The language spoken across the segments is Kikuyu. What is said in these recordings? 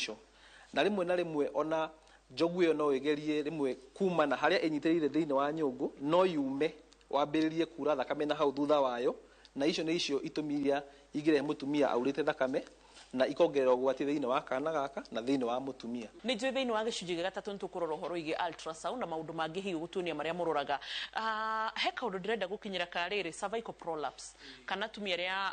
Mũico na rĩmwe na rĩmwe ona njogu ĩyo no ĩgerie rĩmwe kuma na harĩa ĩnyitĩrĩire thĩinĩ wa nyũngũ, no yume wambĩrĩrie kura thakame na hau thutha wayo. Na icio nĩ icio itũmi iria ingĩrehe mũtumia aurĩte thakame na ikongerera ũgwati thĩinĩ wa kana gaka na thĩinĩ wa mũtumia. Nĩ njũĩ thĩinĩ wa gĩcunjĩ gĩa gatatũ nĩ tũkũrora ũhoro wĩgiĩ ultrasound na maũndũ mangĩ hihi ũgũtuonia marĩa mũroraga. He kaũndũ ndĩrenda gũkinyĩra ka rĩrĩ, cervical prolapse, kana atumia arĩa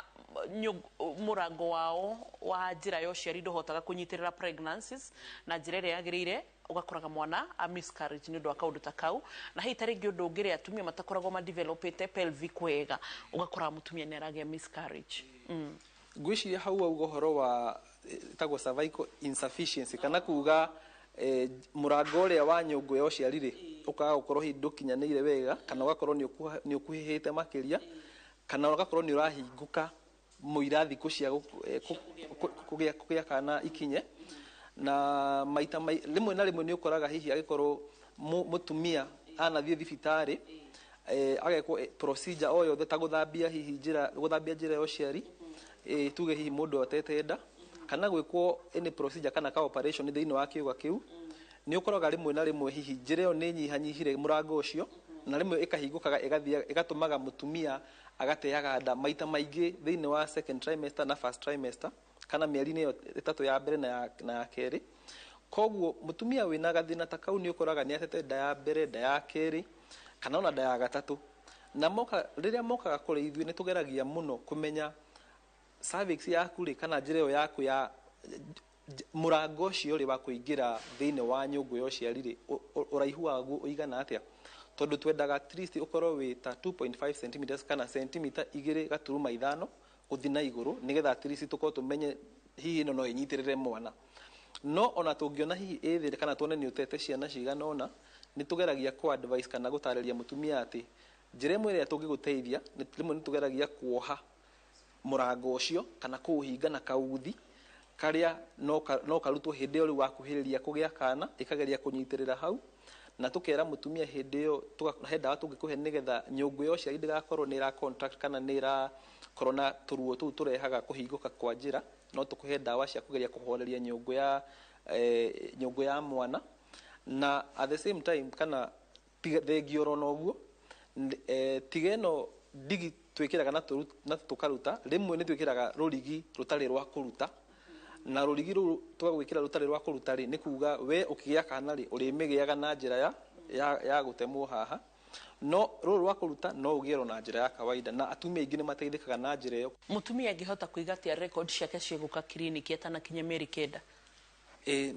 mũrango wao wa njĩra ya ũciari ndũhotaga kũnyitĩrĩra pregnancies na njĩra ĩrĩa yagĩrĩire, ũgakoraga mwana a miscarriage nĩ ũndũ wa kaũndũ ta kau. Na hihi ta rĩngĩ ũndũ ũngĩ rĩ, atumia matakoragwo madevelopĩte pelvic wega, ũgakoraga mũtumia nĩ aragĩa miscarriage. Ngwĩciria hau auga ũhoro wa ĩtagwo cervical insufficiency, kana kuga mũrango ũrĩa wa nyũngũ ya ũciari rĩ, ũkaga gũkorwo hihi ndũkinyanĩire wega, kana ũgakorwo nĩ ũkuhĩhĩte makĩria, kana ũgakorwo nĩ ũrahingũka mũira thikũ cia kũgĩa kana ikinye. Na maita rĩmwe na rĩmwe nĩ ũkoraga hihi agĩkorwo mũtumia anathiĩ thibitarĩ, agekwo procedure o yothe ta gũthambia hihi njĩra, gũthambia njĩra ya ũciari, tuge hihi mũndũ atete nda, kana gwĩkwo any procedure kana ka operation thĩinĩ wa kĩũga kĩu, nĩ ũkoraga rĩmwe na rĩmwe hihi njĩra ĩyo nĩ nyihanyihire mũrango ũcio, na rĩmwe ĩkahingũkaga ĩgathiĩ ĩgatũmaga mũtumia agateaga nda maita maingĩ thĩinĩ wa second trimester na first trimester, kana mĩeri-inĩ ĩyo 3 ya mbere na ya kerĩ. Koguo mũtumia wĩna gathĩna ta kau nĩ ũkoraga nĩ atete nda ya mbere, nda ya kerĩ, kana ona nda ya gatatũ. Na moka rĩrĩa mokaga kũrĩ ithuĩ, nĩ tũgeragia mũno kũmenya cervix yaku rĩ, kana njĩra ĩyo yaku ya mũrango ũcio rĩ wa kũingĩra thĩinĩ wa nyũngũ ya ũciari rĩ, ũraihu waguo ũigana atĩa, tondũ twendaga at least ũkorwo wĩ ta 2.5 centimeters kana sentimita 2.5 gũthiĩ na igũrũ, nĩgetha at least tũkorwo tũmenye hihi ĩno no ĩnyitĩrĩre mwana. No ona tũngĩona hihi ĩ thĩ kana tuone nĩ ũtete ciana cigana ũna, nĩ tũgeragia kũ advice kana gũtarĩria mũtumia atĩ njĩra ĩmwe ĩrĩa tũngĩgũteithia nĩ rĩmwe nĩ tũgeragia kuoha mũrango ũcio kana kũũhinga na kauthi karĩa no karutwo hĩndĩ ĩyo rĩu wakuhĩrĩria kũgĩa kana, ĩkageria kũnyitĩrĩra hau. Na tũkera mũtumia hĩndĩ ĩyo he ndawa tũngĩkũhe nĩgetha nyũngũ ya ũciari ndĩgakorwo nĩ ĩra contract kana nĩ ĩrakorwo na tũruo tũu tũrehaga kũhingũka kwa njĩra. No tũkũhe ndawa cia kũgeria kũhoreria nyũngũ ya mwana. Na at the same time, kana thengia oro na ũguo, tiga ĩno ndigi twĩkĩraga na tũkaruta, rĩmwe nĩ twĩkĩraga rũrigi rũtarĩ rwa kũruta. Na rũrigi rũu twagwĩkĩra rũtarĩ rwa kũruta rĩ, nĩ kuga we ũkĩgĩa kana rĩ, ũrĩmĩgĩaga na njĩra ya gũtemwo haha. No rũrũ rwa kũruta no ũgĩerwo na njĩra ya kawaida, na atumia aingĩ nĩ mateithĩkaga na njĩra ĩyo. Mũtumia angĩhota kũiga atĩa record ciake cia gũka kiriniki atanakinya mĩeri 9?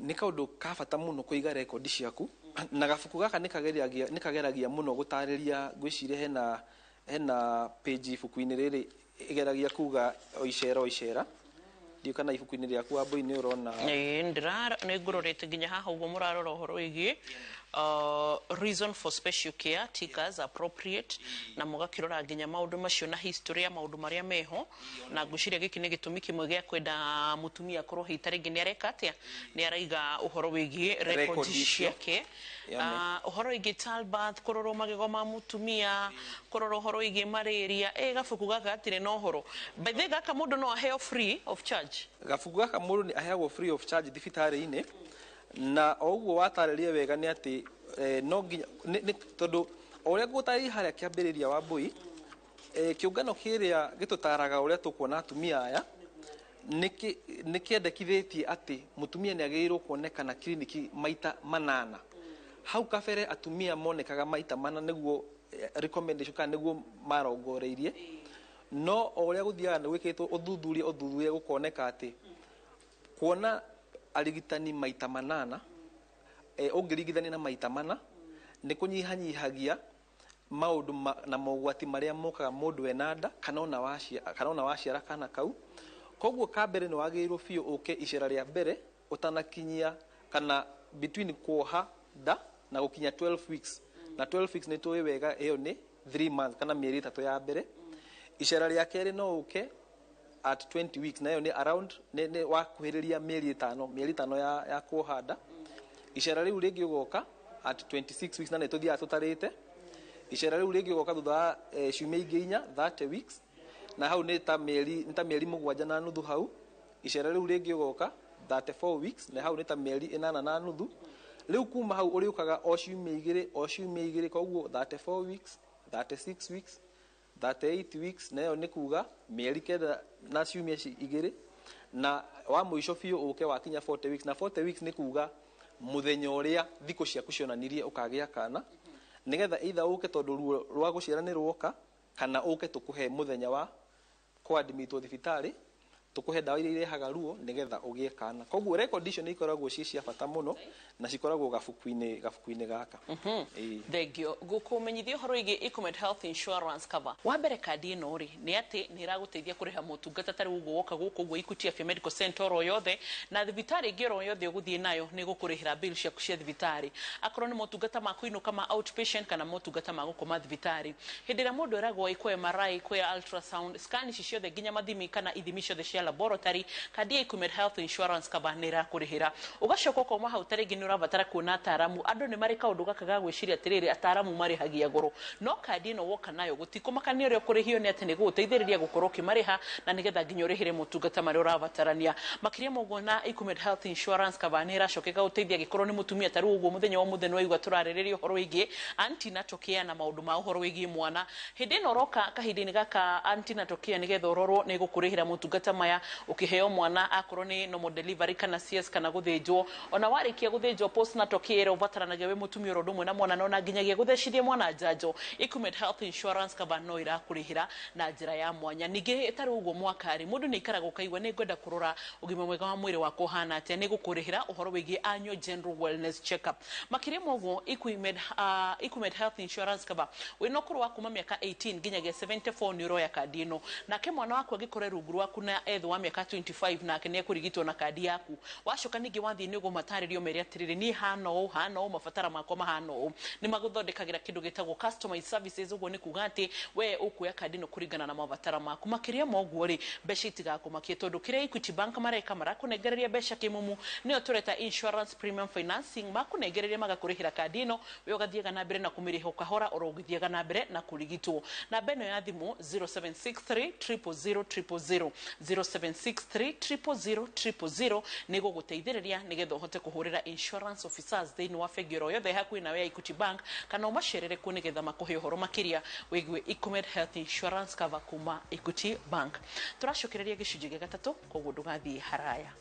Nĩ kaũndũ ka bata mũno kũiga rekondi ciaku, na gabuku gaka nĩ kageragia mũno gũtarĩria. Ngwĩciria hena page ibuku-inĩ rĩrĩ ĩgeragia kuga o icera o icera. Ndiũ kana ibuku-inĩ rĩaku, Wambui, nĩ ũrona? Ĩĩ, ndĩra nĩ ngũrorete nginya haha ũguo mũrarora ũhoro wĩgiĩ reason for special care, tickers appropriate, na mũgakĩrora nginya maũndũ macio na history ya maũndũ marĩa meho. Na ngwĩciria gĩkĩ nĩ gĩtũmi kĩmwe gĩa kwenda mũtumia akorwo hihi ta rĩngĩ nĩ areka atĩa, nĩ araiga ũhoro wĩgiĩ record record icio. ciake. Ũhoro wĩgiĩ childbirth, kũrorwo magego ma mũtumia, kũrora ũhoro wĩgiĩ malaria. Ĩ gabuku gaka gatirĩ na ũhoro. By the way, gaka mũndũ no aheo free of charge? Gabuku gaka mũndũ nĩ aheagwo free of charge thibitarĩ-inĩ. Na o ũguo watarĩria wega nĩ atĩ no nginya tondũ o ũrĩa ngũgũtarĩria harĩa kĩambĩrĩria, Wambui, kĩũngano kĩrĩa gĩtũtaraga ũrĩa tũkuona atumia aya nĩ kĩendekithĩtie atĩ mũtumia nĩ agĩrĩirwo kuonekana kiriniki maita manana. Hau kabere atumia monekaga maita mana, nĩguo recommendation kana nĩguo marongoreirie. No o ũrĩa gũthiaga nĩ gwĩkĩtwo ũthuthuria gũkoneka atĩ kuona arigitani maita manana, ũngĩringithania na maita mana, nĩ kũnyihanyihagia maũndũ na mogwati marĩa mokaga mũndũ ena nda kana ona waciara kana kau. Koguo ka mbere nĩ wagĩrĩirwo biũ ũke icera rĩa mbere ũtanakinyia kana between kuoha nda na gũkinya 12 weeks. Na 12 weeks nĩ tũĩ wega ĩyo nĩ 3 months kana mĩeri 3 ya mbere. Icera rĩa kerĩ no ũke at 20 weeks, nayo nĩ around nĩ wakuhĩrĩria mĩeri 5, mĩeri 5 ya kuoha nda. Icera rĩu rĩngĩ ũgoka at 26 weeks, na nĩ tũthiaga tũtarĩte. Icera rĩu rĩngĩ ũgoka thutha wa ciumia ingĩ 4, 30 weeks, na hau nĩ ta mĩeri 7 na nuthu hau. Icera rĩu rĩngĩ ũgoka 34 weeks na hau nĩ ta mĩeri 8 na nuthu. Rĩu kuma hau ũrĩũkaga o ciumia igĩrĩ o ciumia igĩrĩ, koguo 34 weeks, 36 weeks, 38 weeks, nayo nĩ kuga mĩeri 9 na ciumia igĩrĩ, na wa mũico biũ ũke wakinya 40 weeks, na 40 weeks nĩ kuga mũthenya ũrĩa thikũ ciaku cionanirie ũkagĩa kana, nĩgetha either ũke tondũ ruo rwa gũciara nĩ ruoka, kana ũke tũkũhe mũthenya wa kũadmitwo thibitarĩ, tũkũhe ndawa iria irehaga ruo nĩgetha ũgĩe kana. Koguo record icio nĩ ikoragwo ciĩ cia bata mũno na cikoragwo gabuku-inĩ gaka. Thengio gũkũmenyithia ũhoro wĩgiĩ Ecomed Health Insurance Cover. Wa mbere kandi ĩno rĩ nĩ atĩ nĩ ĩragũteithia kũrĩha motungata ta rĩu ũguo woka gũkũ ũguo Equity Afya Medical Center oro yothe na thibitarĩ ĩngĩ oro yothe ũgũthiĩ nayo nĩ gũkũrĩhĩra bill ciaku cia thibitarĩ, akorwo nĩ motungata ma kũinũka ma outpatient kana motungata ma gũkoma thibitarĩ. Hĩndĩ ĩrĩa mũndũ eragwo ĩkwo MRI, ĩkwo ultrasound scan, ici ciothe nginya mathimi kana ithimi ciothe cia laboratory, kandi ya Ecomed Health Insurance Cover nĩ ĩrakũrĩhĩra. Ũgacoka ũkauma hau ta rĩngĩ nĩ ũrabatara kuona ataramu. Andũ nĩ marĩ kaũndũ gaka ga gwĩciria atĩrĩrĩ, ataramu marĩhagia goro, no kandi ĩno woka nayo gũtikũmakania ũrĩa ũkũrĩhio nĩ atĩ nĩ gũgũteithĩrĩria gũkorwo ũkĩmarĩha na nĩgetha nginya ũrĩhĩre motungata marĩa ũrabatarania. Makĩria ma ũguo na Ecomed Health Insurance Cover nĩ ĩracoka ĩgagũteithia angĩkorwo nĩ mũtumia ta rĩu ũguo mũthenya wa ũmũthĩ nĩ waigua tũrarĩrĩria ũhoro wĩgiĩ antenatal care na maũndũ ma ũhoro wĩgiĩ mwana. Hĩndĩ ĩno ũroka kahinda-inĩ gaka antenatal care nĩgetha ũrorwo nĩ ĩgũkũrĩhĩra motungata maya ũkĩheo mwana, akorwo nĩ normal delivery kana CS kana gũthĩnjwo. Ona warĩkia gũthĩnjwo postnatal care ĩrĩa ũbataranagia wĩ mũtumia oro ũndũ ũmwe na mwana, na ona nginyagia gũthecithia mwana njanjo, Ecomed Health Insurance Cover no ĩrakũrĩhĩra na njĩra ya mwanya. Ningĩ ta rĩu ũguo mwaka rĩ, mũndũ nĩ aikaraga ũkaigua nĩ ngwenda kũrora ũgima mwega wa mwĩrĩ wakwa ũhana atĩa, nĩ gũkũrĩhĩra ũhoro wĩgiĩ annual general wellness check up. Makĩria ma ũguo Ecomed Health Insurance Cover wĩna ũkũrũ wa kuma mĩaka 18 nginyagia 74 nĩ ũroya kandi ĩno, nake mwana waku angĩkorwo e rungu rwaku na ethĩ wa mĩaka 25 nake nĩ ekũrigitwo na kandi yaku. Wacoka ningĩ wathiĩ nĩ ũgũmatarĩrio mere atĩrĩrĩ, niĩ hana ũũ hana ũũ, mabatara makwa mahana ũũ. Nĩ magũthondekagĩra kĩndũ gĩtagwo customized services, ũguo nĩ kuga atĩ we ũkuoya kandi ĩno kũringana na mabatara maku. Makĩria ma ũguo rĩ, mbeca itigakũmakie tondũ kĩrĩa Equity Bank mareka marakũnengereria mbeca kĩmumu, nĩyo tũreta insurance premium financing, makũnengereria magakũrĩhĩra kandi ĩno, we ũgathiaga na mbere na kũmĩrĩha o kahora oro ũgĩthiaga na mbere na kũrigitwo. Namba ĩno ya thimũ 0763 000 000, 0763 000 000 nĩ gũgũteithĩrĩria nĩgetha ũhote kũhũrĩra insurance officers thĩinĩ wa bengi oro yothe hakuhĩ nawe ya Equity Bank, kana ũmacerere kuo nĩgetha makũhe ũhoro makĩria wĩgiĩ Ecomed Health Insurance Cover kuma Equity Bank. Tũracokereria gĩcunjĩ gĩa gatatũ, koguo ndũgathiĩ haraya.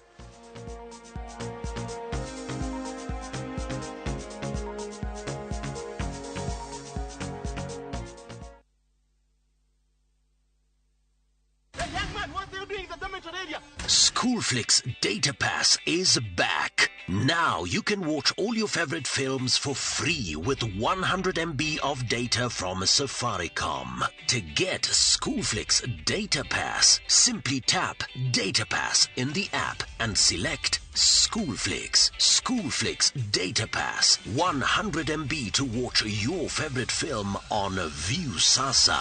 Schoolflix Data Pass is back. Now you can watch all your favorite films for free with 100 MB of data from Safaricom. To get Schoolflix Data Pass, simply tap Data Pass in the app and select Schoolflix. Schoolflix Data Pass, 100 MB to watch your favorite film on Viusasa.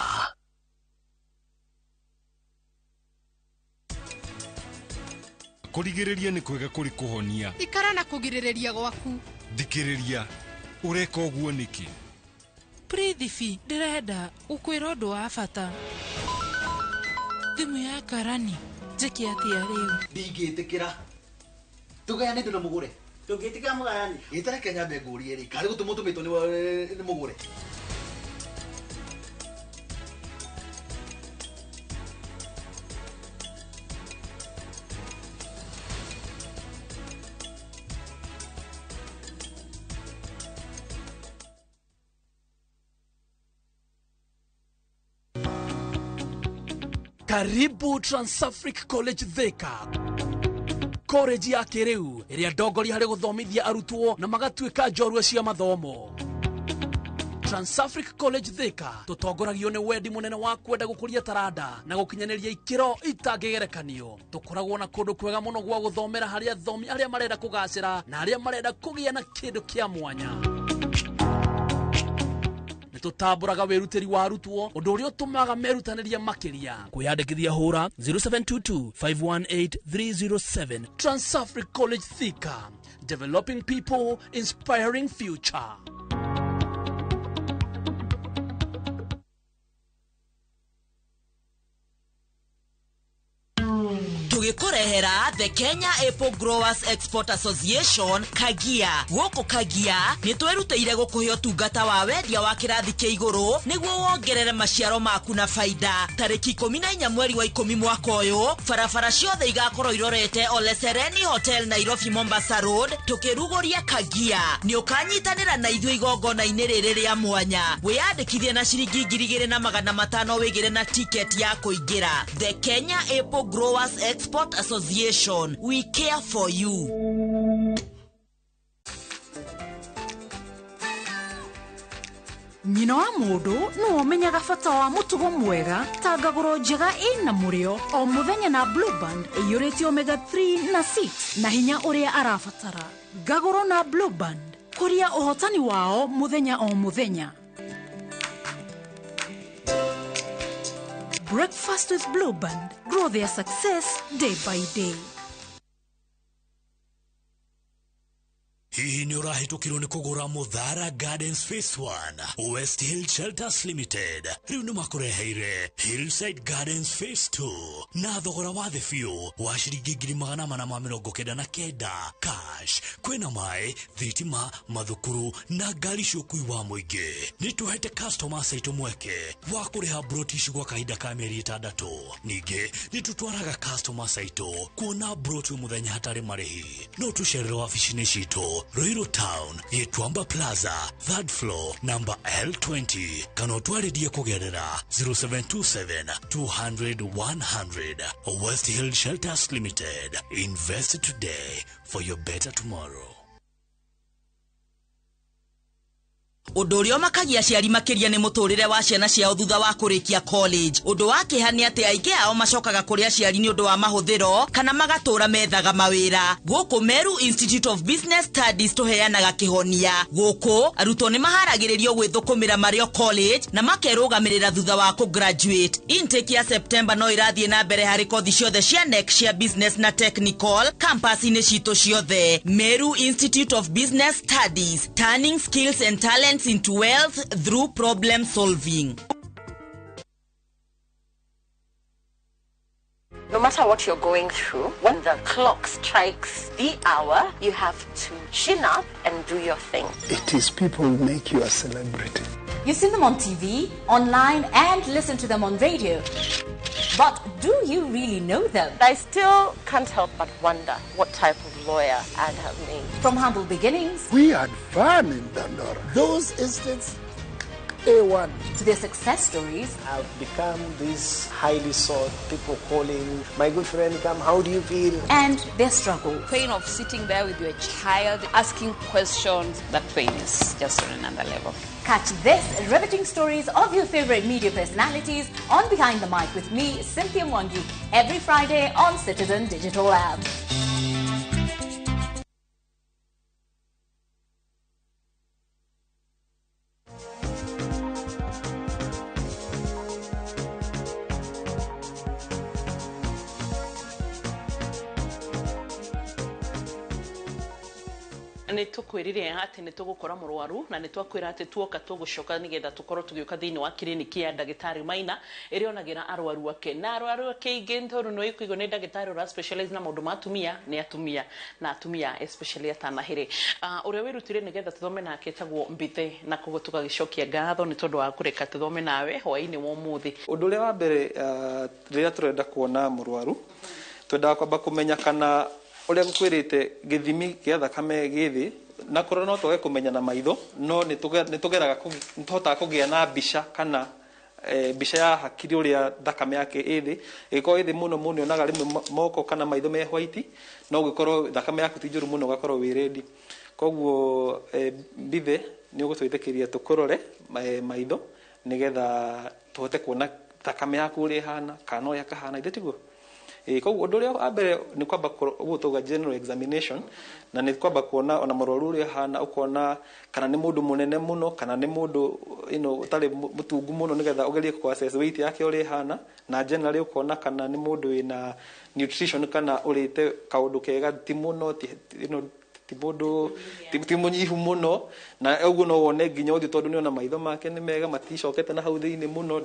Kũrigĩrĩria nĩ kwega kũrĩ kũhonia. Ikara na kũgirĩrĩria gwaku. Thikĩrĩria, ũreka ũguo nĩkĩ? Prithvi, ndĩrenda gũkwĩra ũndũ wa bata. Thimũ ya karani, njĩke atĩa rĩu? Ndingĩtĩkĩra. Tũgayane indo na mũgũre. Ndũngĩtĩkĩra mũgayani? Ĩtareke nyambe ngũrie rĩ, karĩ gũtũmwo tũmĩtwo nĩ mũgũre. Karibu Transafric College Thika, college ya kĩrĩu ĩrĩa ndongoria harĩ gũthomithia arutwo na magatuĩka njorua cia mathomo. Transafric College Thika tũtongoragio nĩ wendi mũnene wa kwenda gũkũria taranda na gũkinyanĩria ikĩro itangĩgerekanio. Tũkoragwo na kũndũ kwega mũno gwa gũthomera harĩ athomi arĩa marenda kũgacĩra na arĩa marenda kũgĩa na kĩndũ kĩa mwanya. Tũtambũraga wĩrutĩri wa arutwo, ũndũ ũrĩa ũtũmaga merutanĩria makĩria. Kwĩyandĩkithia hũra 0722 518 307. Transafric College Thika, developing people, inspiring future. Tũrakũrehera the Kenya Apple Growers Export Association, Kagia. Gũkũ Kagia nĩ twĩrutĩire gũkũhe ũtungata wa wendia wa kĩrathi kĩa igũrũ nĩguo wongerere maciaro maku na faida. Tarĩki 14 mweri wa 10 mwaka ũyũ, barabara ciothe igakorwo irorete Ole Sereni Hotel, Nairobi Mombasa Road, tũkĩrugũria Kagia. Nĩ ũkanyitanĩra na ithuĩ igongona-inĩ rĩrĩ rĩa mwanya. Wĩyandĩkithie na ciringi 2,500 wĩgĩre na tiketi ya kũingĩra. The Kenya Apple Growers Export Association, we care for you. Nyina wa mũndũ nĩwe ũmenyaga bata wa mũtugo mwega ta ngagũro njega ĩna mũrĩo o mũthenya na Blue Band ĩiyũrĩte omega 3 na 6 na hinya ũrĩa arabatara. Ngagũro na Blue Band, kũria ũhotani wao mũthenya o mũthenya. Breakfast with Blue Band. Grow their success day by day. Hihi nĩ ũrahĩtũkirwo nĩ kũgũra Muthara Gardens Phase 1? West Hill Shelters Limited rĩu nĩ makũreheire Hillside Gardens Phase 2 na thogora wa thĩ biũ wa ciringi 499,000 cash. Kwĩna maĩ, thitima, mathukuru na ngari cia ũkui wa mũingĩ. Nĩ tũhete customers aitũ mweke wa kũrĩha broti ici gwa kahinda ka mĩeri 6. Ningĩ nĩ tũtwaraga customers aitũ kuona broti mũthenya hatarĩ marĩhi. No tũcerere wabici-inĩ citũ Ruiru Town, Gĩtuamba Plaza, 3rd floor, number L20, kana ũtwarĩrie kũgerera 0727 200 100. West Hill Shelters Limited. Invest today for your better tomorrow. Ũndũ ũrĩa ũmakagia aciari makĩria nĩ mũtũrĩre wa ciana ciao thutha wa kũrĩkia college. Ũndũ wa kĩeha nĩ atĩ aingĩ ao macokaga kũrĩ aciari nĩ ũndũ wa mahũthĩro kana magatũra methaga mawĩra. Gũkũ Meru Institute of Business Studies tũheanaga kĩhonia. Gũkũ arutwo nĩ maharagĩrĩrio gwĩthũkũmĩra marĩ o college na makerũgamĩrĩra thutha wa kũ-graduate. Intake ya September no ĩrathiĩ na mbere harĩ kothi ciothe cia KNEC cia business na technical campus-inĩ citũ ciothe. Meru Institute of Business Studies, turning skills and talents into wealth through problem solving. No matter what you're going through, when the clock strikes the hour, you have to chin up and do your thing. It is people who make you a celebrity. You see them on TV, online, and listen to them on radio. But do you really know them? I still can't help but wonder what type of lawyer I'd have made. From humble beginnings. We had fun in Dandora. Those estates, A1. To their success stories. I've become this highly sought, people calling, my good friend, come, how do you feel? And their struggle. Pain of sitting there with your child, asking questions, that pain is just on another level. Catch this riveting stories of your favorite media personalities on Behind the Mic with me, Cynthia Mwangi, every Friday on Citizen Digital App. Nĩ tũkwĩrire atĩ nĩ tũgũkora mũrwaru na nĩ twakwĩra atĩ tuoka tũgũcoka nĩgetha tũkorwo tũgĩũka thĩinĩ wa kiriniki ya ndagĩtarĩ Maina ĩrĩa onagĩra arwaru ake na arwaru ake aingĩ tondũ nĩ ũkũigua nĩ ndagĩtarĩ ũra specialize na maũndũ ma atumia nĩ atumia na atumia especially atanahĩrĩ. Ũrĩa wĩrutire nĩgetha tũthome nake etagwo Mbithe, na koguo tũgagĩcokia ngatho nĩ tondũ wa kũreka tũthome nawe hwaĩ-inĩ wa ũmũthĩ. Ũndũ ũrĩa wa mbere, rĩrĩa tũrenda kuona mũrwaru twendaga kwamba kũmenya kana ũrĩa ngũkwĩrĩte gĩthimi gĩa thakame gĩ thĩ, na korwo no twage kũmenya na maitho, no nĩ tũgeraga nĩ tũhotaga kũgĩa na mbica kana mbica ya hakiri ũrĩa thakame yake ĩ thĩ. Ĩgĩkorwo ĩ thĩ mũno mũno onaga rĩmwe moko kana maitho me white, no ũngĩkorwo thakame yaku ti njũru mũno ũgakorwo wĩ ready. Koguo Mbithe nĩ ũgũtwĩtĩkĩria tũkũrore maitho nĩgetha tũhote kuona thakame yaku ũrĩa ĩhana kana ũrĩa kahana, ithe tiguo? Koguo ũndũ ũrĩa wa mbere nĩ kwamba ũguo tauga general examination, na nĩ kwamba kuona ona mũrwaru ũrĩa ahana, ũkona kana nĩ mũndũ mũnene mũno kana nĩ mũndũ ũtarĩ mũtungu mũno, nĩgetha ũgerie kũ assess weight yake ũrĩa ĩhana, na generally ũkona kana nĩ mũndũ wĩna nutrition kana ũrĩte kaũndũ kega, ti mũno, Ti mũndũ ti mũnyihu mũno, na ũguo no wone nginya ũthiũ, tondũ nĩona maitho make nĩ mega, maticokete na hau thĩinĩ mũno,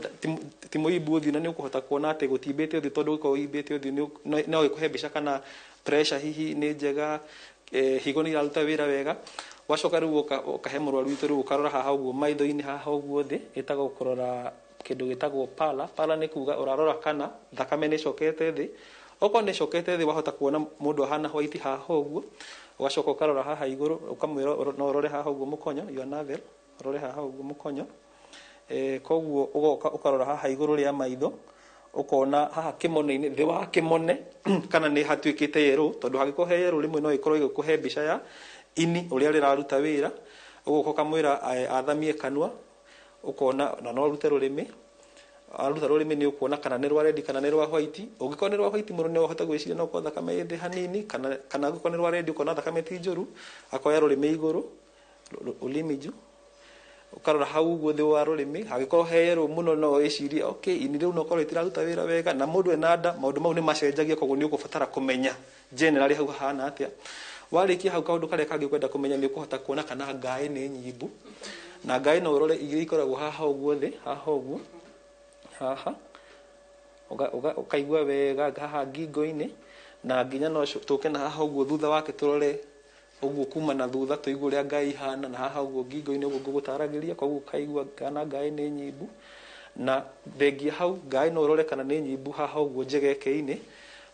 ti mũimbu ũthiũ, na nĩ ũkũhota kuona atĩ gũtimbĩte ũthiũ, tondũ ũngĩkorwo ũimbĩte ũthiũ no ĩkũhe mbica kana pressure hihi nĩ njega, higo nĩ iraruta wĩra wega. Wacoka rĩu ũkahe mũrwaru witũ, rĩu ũkarora haha ũguo maitho-inĩ, haha ũguo thĩ, ĩtagwo kũrora kĩndũ gĩtagwo pala. Pala nĩ kuga ũrarora kana thakame nĩ ĩcokete thĩ. Okorwo nĩ ĩcokete thĩ, wahota kuona mũndũ ahana white haha ũguo. Ũgacoka ũkarora haha igũrũ, ũkamwĩra no ũrore haha ũguo mũkonyo, your navel, ũrore haha ũguo mũkonyo. Koguo ũgoka ũkarora haha igũrũ rĩa maitho, ũkona haha kĩmone-inĩ, thĩ wa kĩmone, kana nĩ hatuĩkĩte yerũ, tondũ hangĩkorwo he yerũ rĩmwe no ĩkorwo ĩgĩkũhe mbica ya ini ũrĩa rĩraruta wĩra. Ũgoka ũkamwĩra athamie kanua, ũkona na no arute rũrĩmĩ. Aruta rũrĩmĩ nĩ ũkuona kana nĩ rwa red kana nĩ rwa white. Ũngĩkorwo nĩ rwa white mũno, nĩ ũhota gwĩciria no ũkorwo thakame ĩ thĩ hanini, kana angĩkorwo nĩ rwa red ũkona thakame ti njũru. Akoya rũrĩmĩ igũrũ, ulimi juu, ũkarora hau ũguo thĩ wa rũrĩmĩ, hangĩkorwo he yerũ mũno no wĩcirie okay, ini rĩu no korwo rĩtiraruta wĩra wega. Na mũndũ ena nda, maũndũ mau nĩ macenjagia, koguo nĩ ũkũbatara kũmenya generally hau hahana atĩa. Warĩkia hau, kaũndũ karĩa kangĩ ũkwenda kũmenya nĩ ũkũhota kuona kana ngaĩ nĩ nyimbu. Na ngaĩ no ũrore igĩrĩ ikoragwo haha ũguo thĩ, haha ũguo, haha ũkaigua wega haha ngingo-inĩ, na nginya no tũke na haha ũguo thutha wake, tũrore ũguo kuma na thutha, tũigue ũrĩa ngai ihana, na haha ũguo ngingo-inĩ ũguo ngũgũtaragĩria. Koguo ũkaigua kana ngai nĩ nyimbu. Na thengia hau, ngai no ũrore kana nĩ nyimbu haha ũguo njegeke-inĩ.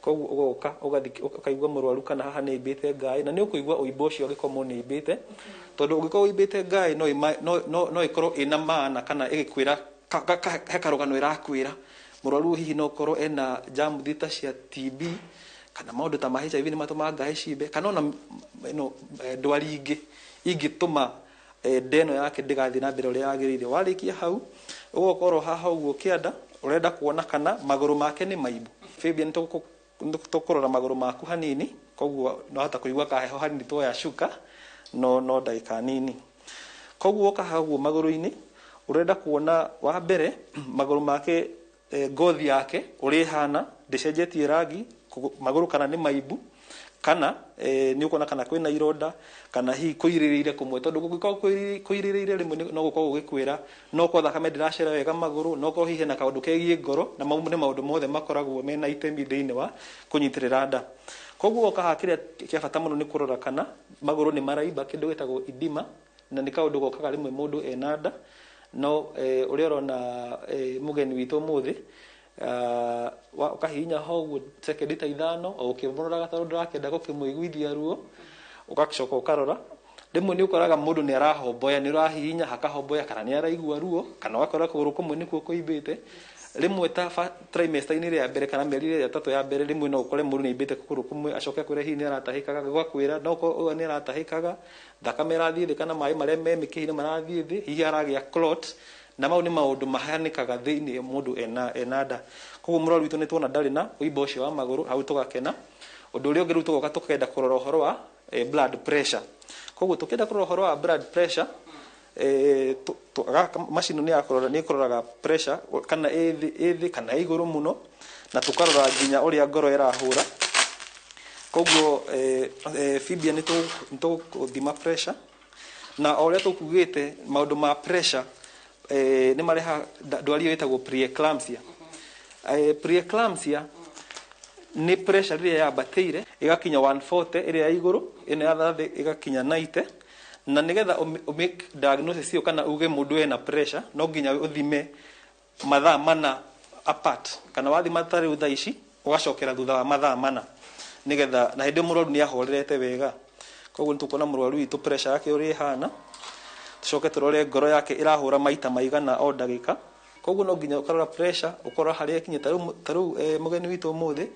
Koguo ũgoka ũkaigua mũrwaru kana haha nĩ imbĩte ngai, na nĩ ũkũigua ũimbo ũcio angĩkorwo nĩ imbĩte, tondũ ũngĩkorwo ũimbĩte ngai no ĩkorwo ĩna maana kana ĩgĩkwĩra he karũgano ĩrakwĩra. Mũrwaru hihi no ũkorwo ena germs ta cia TB, kana maũndũ ta ma HIV nĩ matũmaga ngaĩ cimbe, kana ona ĩno ndwari ingĩ ingĩtũma nda ĩno yake ndĩgathiĩ na mbere ũrĩa yagĩrĩire. Warĩkia hau, ũgokorwo haha ũguo kĩanda, ũrenda kuona kana magũrũ make nĩ maimbu. Fabian, tũkũrora magũrũ maku hanini, koguo no hota kũigua kaheho hanini tuoya cuka, no ndagĩka nini. Koguo woka haha ũguo magũrũ-inĩ, ũrenda kuona wa mbere magũrũ make, ngothi yake ũrĩa ĩhana, ndĩcenjetie rangi, magũrũ kana nĩ maimbu, kana nĩ ũkuona kana kwĩna ironda, kana hihi kũirĩrĩire kũmwe, tondũ kũngĩkorwo kũirĩrĩire rĩmwe no gũkorwo gũgĩkwĩra no korwo thakame ndĩracera wega magũrũ, no korwo hihi hena kaũndũ kegiĩ ngoro, na mau nĩ maũndũ mothe makoragwo mena itemi thĩinĩ wa kũnyitĩrĩra nda. Koguo woka haha, kĩrĩa kĩa bata mũno nĩ kũrora kana magũrũ nĩ maraimba, kĩndũ gĩtagwo edema, na nĩ kaũndũ gokaga rĩmwe mũndũ ena nda. No ũrĩa ũrona mũgeni witũ ũmũthĩ, ũkahihinya ho ũguo sekendi ta 5 o ũkĩmũroraga, tondũ ndũrakĩenda gũkĩmũiguithia ruo. Ũgacoka ũkarora, rĩmwe nĩ ũkoraga mũndũ nĩ arahomboya, nĩ ũrahihinya hakahomboya, kana nĩ araigua ruo, kana ũgakora kũgũrũ kũmwe nĩkuo kũimbĩte. Rĩmwe ta trimester-inĩ ĩrĩa ya mbere kana mĩeri ĩrĩa 3 ya mbere, rĩmwe no ũkore mũndũ nĩ aimbĩte kũgũrũ kũmwe, acoke akwĩre hihi nĩ aratahĩkaga, gũgakwĩra no ũkorwo ũyũ nĩ aratahĩkaga, thakame ĩrathiĩ thĩ, kana maĩ marĩa me mĩkiha-inĩ marathiĩ thĩ, hihi aragĩa clot, na mau nĩ maũndũ mahanĩkaga thĩinĩ mũndũ ena nda. Koguo mũrwaru witũ nĩ tuona ndarĩ na ũimbo ũcio wa magũrũ, hau tũgakena. Ũndũ ũrĩa ũngĩ rĩu tũgoka tũkenda kũrora ũhoro wa blood pressure. Koguo tũkĩenda kũrora ũhoro wa blood pressure, gaka macini nĩ ya kũrora, nĩ ĩkũroraga pressure kana ĩ thĩ kana ĩ igũrũ mũno, na tũkarora nginya ũrĩa ngoro ĩrahũra. Koguo Fibia, nĩ tũgũthima pressure, na o ũrĩa tũkugĩte, maũndũ ma pressure nĩ marehaga ndwari ĩyo ĩtagwo preeclampsia. Preeclampsia nĩ pressure rĩrĩa yambatĩire ĩgakinya 140 ĩrĩa ya igũrũ, ĩno ya thĩ ĩgakinya 90. Na nĩgetha make diagnosis ĩyo kana uge mũndũ ena pressure, no nginya ũthime mathaa 4 apart, kana wathima ta rĩu thaa ici, ũgacokera thutha wa mathaa 4, nĩgetha na hĩndĩ ĩyo mũrwaru nĩ ahorerete wega. Koguo nĩ tũkuona mũrwaru witũ pressure yake ũrĩa ĩhana, tũcoke tũrore ngoro yake ĩrahũra maita maigana o ndagĩka. Koguo no nginya ũkarora pressure, ũkorora harĩa ĩkinyĩte. Ta rĩu mũgeni witũ ũmũthĩ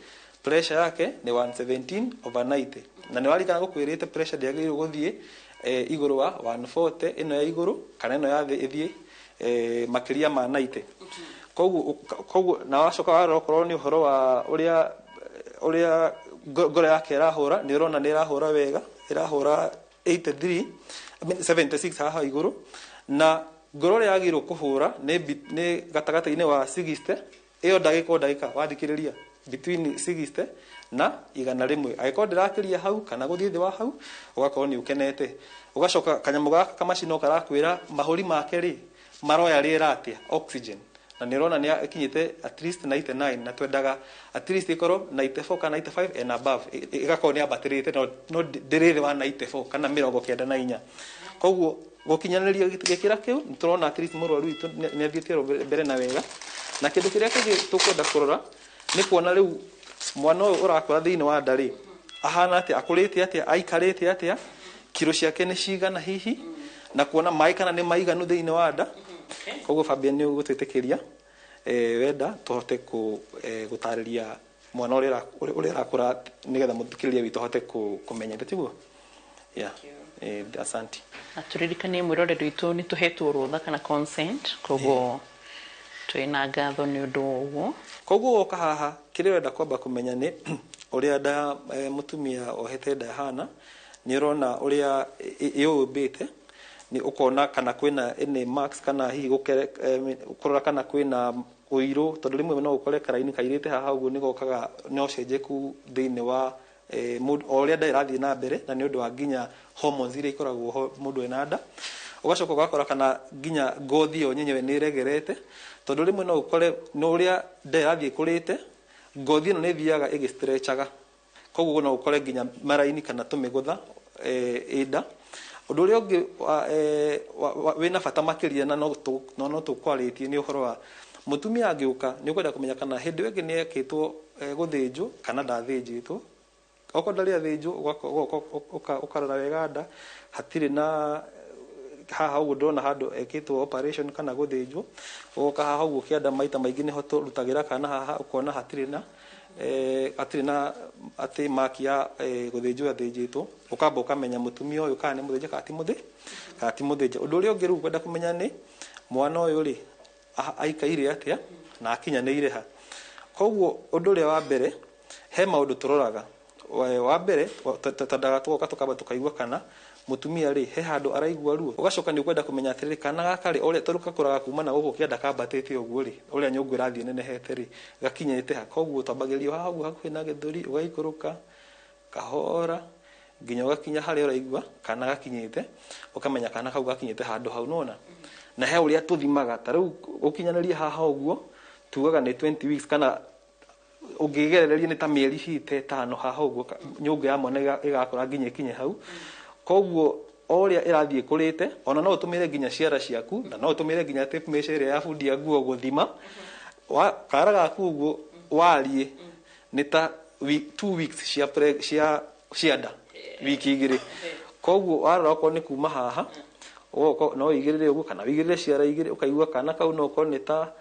pressure yake nĩ 117 over 90, na nĩ warikana gũkwĩrĩte pressure ndĩagĩrĩirwo gũthiĩ igũrũ wa 140 ĩno ya igũrũ, kana ĩno ya thĩ ĩthiĩ makĩria ma 90. Koguo na wacoka warora okorwo nĩ ũhoro wa ũrĩa ngoro yake ĩrahũra, nĩ ũrona nĩ ĩrahũra wega, ĩrahũra 83, I mean 76 haha igũrũ, na ngoro ũrĩa yagĩrĩirwo kũhũra nĩ gatagatĩ-inĩ wa 60 ĩyo ndagĩka o ndagĩka. Wathikĩrĩria Between 60 na 100. Angĩkorwo ndĩrakĩria hau kana gũthiĩ thĩ wa hau, ũgakorwo nĩ ũkenete. Ũgacoka kanyamũ gaka kamacini no karakwĩra mahũri make rĩ maroya rĩera atĩa, oxygen, na nĩ ũrona nĩ akinyĩte at least 99, na twendaga at least ĩkorwo 94 kana 95 and above, ĩgakorwo nĩ yambatĩrĩte, no ndĩrĩ thĩ wa 94 kana 94. Koguo gũkinyanĩria gĩkĩra kĩu, nĩ tũrona at least mũrwaru witũ nĩ athiĩte mbere na wega. Na kĩndũ kĩrĩa kĩngĩ tũkwenda kũrora nĩ kuona rĩu mwana ũyũ ũrakũra thĩinĩ wa nda rĩ ahana atĩa, akũrĩte atĩa, aikarĩte atĩa, kiro ciake nĩ cigana hihi, na kuona maĩ kana nĩ maiganu thĩinĩ wa nda. Koguo Fabian, nĩ ũgũtwĩtĩkĩria wenda tũhote gũtarĩria mwana ũrĩa ũrakũra nĩgetha mũthikĩrĩria witũ ahote kũmenya, tiguo? Yeah. Asante. Na tũririkanie mwĩroreri witũ nĩ tũhetwo rũtha kana consent, koguo twĩna ngatho nĩ ũndũ wa ũguo. Koguo woka haha, kĩrĩa ũrenda kwamba kũmenya nĩ ũrĩa nda mũtumia ohete nda hana. Nĩ ũrona ũrĩa ĩũmbĩte, nĩ ũkona kana kwĩna any marks, kana hihi kũrora kana kwĩna ũirũ, tondũ rĩmwe no ũkore karaini kairĩte haha ũguo nĩ gokaga na ũcenjeku thĩinĩ wa o ũrĩa nda ĩrathiĩ na mbere, na nĩ ũndũ wa nginya hormones iria ikoragwo ho mũndũ ena nda. Ũgacoka ũgakora kana nginya ngothi ĩyo nyenyewe nĩ ĩregerete, tondũ rĩmwe no ũkore no ũrĩa nda ĩrathiĩ ĩkũrĩte, ngothi ĩno nĩ ĩthiaga ĩgĩstretchaga, koguo no ũkore nginya maraini kana tũmĩgũtha ĩ nda. Ũndũ ũrĩa ũngĩ wĩna bata makĩria na no tũkwarĩtie nĩ ũhoro wa mũtumia angĩũka, nĩ ũkwenda kũmenya kana hĩndĩ ĩyo ĩngĩ nĩ ekĩtwo gũthĩnjwo kana ndathĩnjĩtwo. Okorwo ndarĩ athĩnjwo, ũgoka ũkarora wega nda hatirĩ na haha ũguo ndĩrona handũ ekĩtwo operation kana gũthĩnjwo. Ũgoka haha ũguo kĩanda, maita maingĩ nĩho tũrutagĩra kana haha, ũkona hatirĩ na atĩ maki ya gũthĩnjwo athĩnjĩtwo. Ũkamba ũkamenya mũtumia ũyũ kana nĩ mũthĩnje kana ti mũthĩnje. Ũndũ ũrĩa ũngĩ rĩu kwenda kũmenya nĩ mwana ũyũ rĩ aikaire atĩa na akinyanĩire ha. Koguo ũndũ ũrĩa wa mbere, he maũndũ tũroraga. Wa mbere, twendaga tũgoka tũkamba tũkaigua kana mũtumia rĩ he handũ araigua ruo. Ũgacoka nĩ ũkwenda kũmenya atĩrĩrĩ, kana gaka rĩ, ũrĩa tondũ gakũraga kuma na gũkũ kĩanda kambatĩte ũguo rĩ, ũrĩa nyũngũ ĩrathiĩ ĩnenehete rĩ, gakinyĩte ha. Koguo twambagĩrĩria haha ũguo hakuhĩ na gĩthũri, ũgaikũrũka kahora nginya ũgakinya harĩa ũraigua kana gakinyĩte, ũkamenya kana kau gakinyĩte handũ hau nona. Na he ũrĩa tũthimaga, ta rĩu gũkinyanĩria haha ũguo tugaga nĩ 20 weeks, kana ũngĩgerereria nĩ ta mĩeri hihi ta 5 haha ũguo nyũngũ ya mwana ĩgakũra nginya ĩkinye hau. Koguo o ũrĩa ĩrathiĩ ĩkũrĩte, ona no ũtũmĩre nginya ciara ciaku, na no ũtũmĩre nginya tape measure ĩrĩa ya bundi ya nguo gũthima kara gaku ũguo wariĩ nĩ ta 2 weeks cia nda, wiki 2. Koguo warora okorwo nĩ kuma haha, ũgoka no ũigĩrĩre ũguo kana ũigĩrĩre ciara igĩrĩ, ũkaigua kana kau no ũkorwo nĩ ta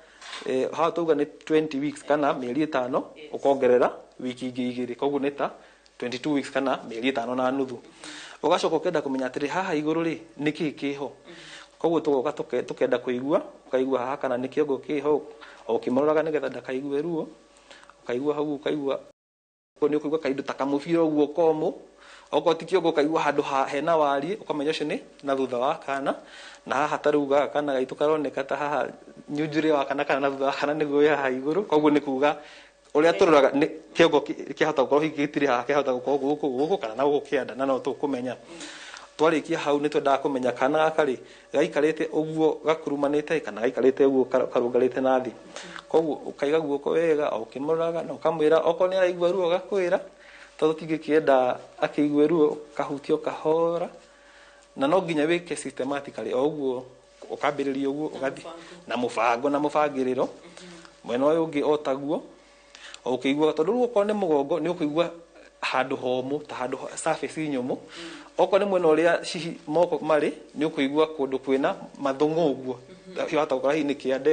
haha tauga nĩ 20 weeks kana mĩeri 5, ũkongerera wiki ingĩ 2, koguo nĩ ta 22 weeks kana mĩeri 5 na nuthu. Ũgacoka ũkenda kũmenya atĩrĩ, haha igũrũ rĩ nĩ kĩĩ kĩho. Koguo tũgoka tũkenda kũigua, ũkaigua haha kana nĩ kĩongo kĩho, o ũkĩmũroraga nĩgetha ndakaigue ruo. Ũkaigua hau, ũkaigua nĩ ũkũigua kaindo ta kamũbira ũguo komũ. Okorwo ti kĩongo, ũkaigua handũ hena wariĩ, ũkamenya ũcio nĩ na thutha wa kana. Na haha ta rĩu gaka kana gaitũ karoneka ta haha nyunjurĩ wa kana kana na thutha wa kana nĩguo wĩ haha igũrũ. Koguo nĩ kuga ũrĩa tũroraga nĩ kĩongo kĩahota gũkorwo hihi gĩtirĩ haha, kĩahota gũkorwo gũkũ gũkũ kana na gũkũ kĩanda, na no tũkũmenya. Twarĩkia hau, nĩ twendaga kũmenya kana gaka rĩ gaikarĩte ũguo gakurumanĩte kana gaikarĩte ũguo karũngarĩte na thĩ. Koguo ũkaiga guoko wega o ũkĩmũroraga na ũkamwĩra okorwo nĩ araigua ruo, gakwĩra, tondũ tũtingĩkĩenda akĩigue ruo. Kahutio kahora, na no nginya wĩke systematically o ũguo, ũkambĩrĩria ũguo ũgathiĩ na mũbango na mũbangĩrĩro. Mwena ũyũ ũngĩ o taguo, o ũkĩiguaga, tondũ rĩu okorwo nĩ mũgongo nĩ ũkũigua handũ homũ ta handũ surface nyũmũ. Okorwo nĩ mwena ũrĩa cihi moko marĩ, nĩ ũkũigua kũndũ kwĩna mathũng'ũ ũguo, wahota gũkora hihi nĩ kĩande.